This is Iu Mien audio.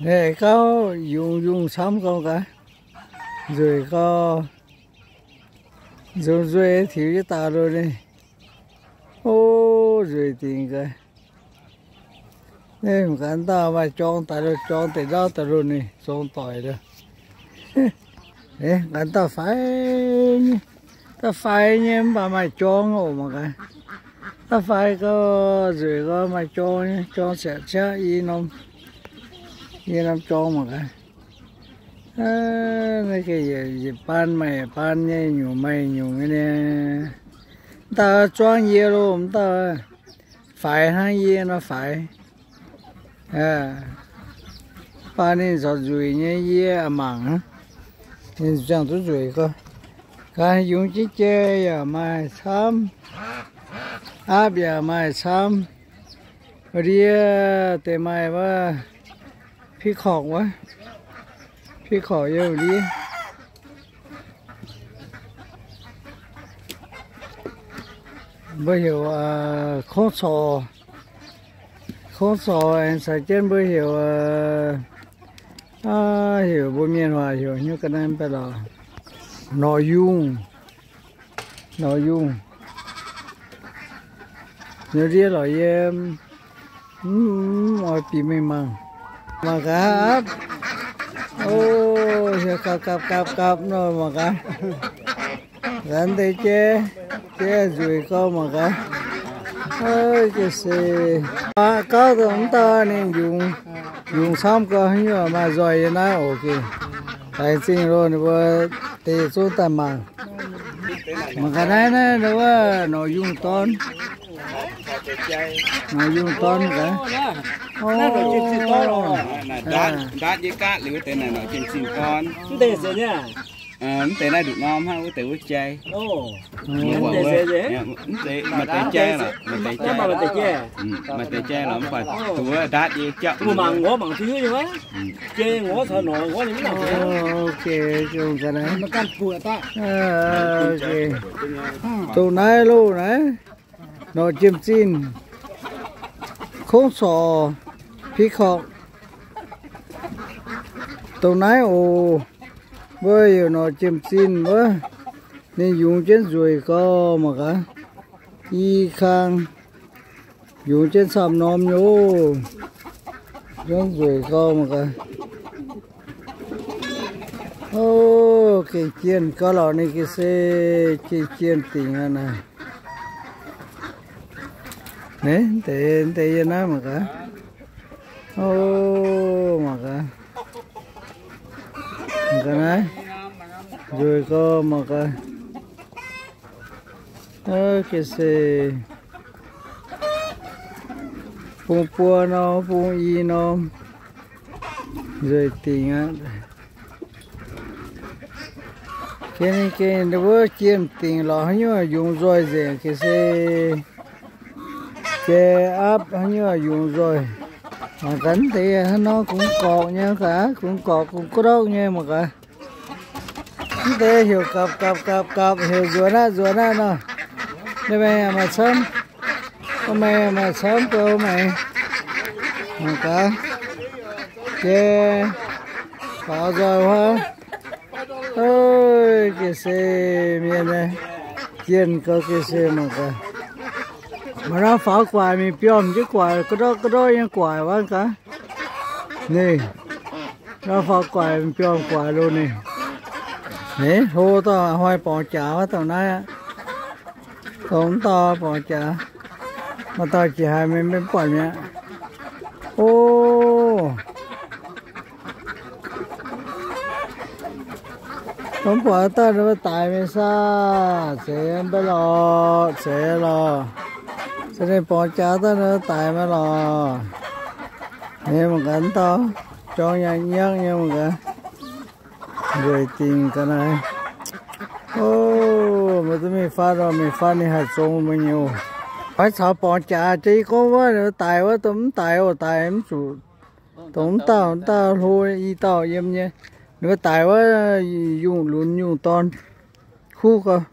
Gauv yungz yungh camv gauh gaax, nzueic gauh, nzunc nzueic tiux jienv daaih loh ninh. O, nzueic dingc gaax. Naaiv gaax dauh maaih jorng daaih loh, jorng deix ndauv daaih loh ninh, zong doic loh. Gaax dauh faix, dauh faix nyei mv baac maaih jorng oc mangc gaax. Dauh faix gauh nzueic gauh maaih jorng nyei, jorng ciaqv ciaqv i norm, i norm jorng mangc gaax. Naaiv gengh yietc baan maaih baan nyei, nyungc maaih nyungc nyei. Dauh zuangv yie loh, dauh faix hnangv yie nor faix. Baan ninh corc nzueic nyei yie mangc, ninh ziangh duqv nzueic gauh. Gaax yungz jienv jai yaac maaih camv, aapv yaac maaih camv. Ndiev deix maaih wuov peacock wuov, peacock yiem ndiev. Mbuo heuc โค้งสอ, โค้งสอ aengx caux jienv mbuo heuc, heuc mbuo mienh waac heuc hnyouv ga'naaiv mv baac lorqc, norqc yungh, norqc yungh. Nyouz ndiev lorqc yie mv oix bieqc mingh mangc. Mangc gaax aapv. O, hiuv gapv gapv gapv gapv nor mangc gaax. Gaax deix jai, jai nzueic gauh mangc gaax. Ga'sie, gauv dongh mv dauh ninh yungz, yungz camv gauh haaix nyungc maaih nzoih yiem naaiv oc. Laengz zingh loh ninh mbuo deix zungv daaih mangc. Mangc gaax naaiv, naaiv wuov norqc yungh dorn. Norqc yungh dorn gaax. Ndaatv nyei gaatv liuz wuov deix naaic norqc jiem-zinh dorn. Mv deix naaiv nduqc norm hnangv wuov deix wuov jai. Maaih deix jai lorqc, maaih deix jai. Maaih deix jai lorqc mv baac duqv ndaatv nyei jauv. Dongh naaiv loh naaiv, norqc jiem-zinh, โค้งสอ, peacock. Dongh naaiv oc. Mbuo heuc norqc jiem-zinh wuov. Ninh yungz jienv nzueic gauh mangc gaax. I kang yungz jienv camv norm nyei oc. Yungz nzueic gauh mangc gaax. O, gengh jienh gauh lorqc ninh ga'sie, gengh jienh dingc aqv naaic. Naaiv deix, deix yie naaiv mangc gaax. O, mangc gaax. Mangc gaax naaiv. Nzueic gauh mangc gaax. Ga'sie, bung buo norm, bung i norm, nzueic dingc aqv. Gengh, gengh wuov jienh dingc lorqc haaix nyungc yungz nzoih nzengc ga'sie. Jai aapv haaix nyungc yungz nzoih. Mangc gaax deix hnangv nor kungx gorqc nyei gaax, kungx gorqc kungx ga'ndorqv nyei mangc gaax. Mv deix heuc gapv gapv gapv gapv, heuc nzuonx aqv nzuonx aqv nor. Ninh mingh maaih camv, mv maaih maaih camv gauh mangc gaax. Jai faaux nzoih wuov. Ga'sie mienh, jienh gauh ga'sie mangc gaax. Maaih norm faaux guaic mingh biomv jienv guaic, ga'ndorqv ga'ndorqv nyei guaic wuov gaax. Ninh, norm faaux guaic mingh biomv guaic loh ninh. Ninh hlo dauh hnoi borngz jaax wuov dongh naaiv aqv. Dongh mv dauh borngz jaax. Maaih dauh jiex haaix mingh maiv buatc mi'aqv. O, mv buatc dauh ninh mbuo daic mingh saah? Zeiz mv baac lorqc, zeiz lorqc. Se ninh borngz jaax dauh ninh mbuo daic maiv lorqc. Ninh mangc gaax dauh, jorng yangh nyakv nyei mangc gaax. Nzueic dingc ga'naaiv. O, mbuo duqv mingh fatv oc, mingh fatv ninh haih zong mbuo nyei oc. Oix caux borngz jaax jiex i gorngv wuov, ninh mbuo daic wuov, dongh mv daic oc, daic mv zuqc. Dongh mv dauh, mv dauh hlo i dauh yiem nyei. Ninh mbuo daic wuov, yungh lunx yungh dorn kuv gauh.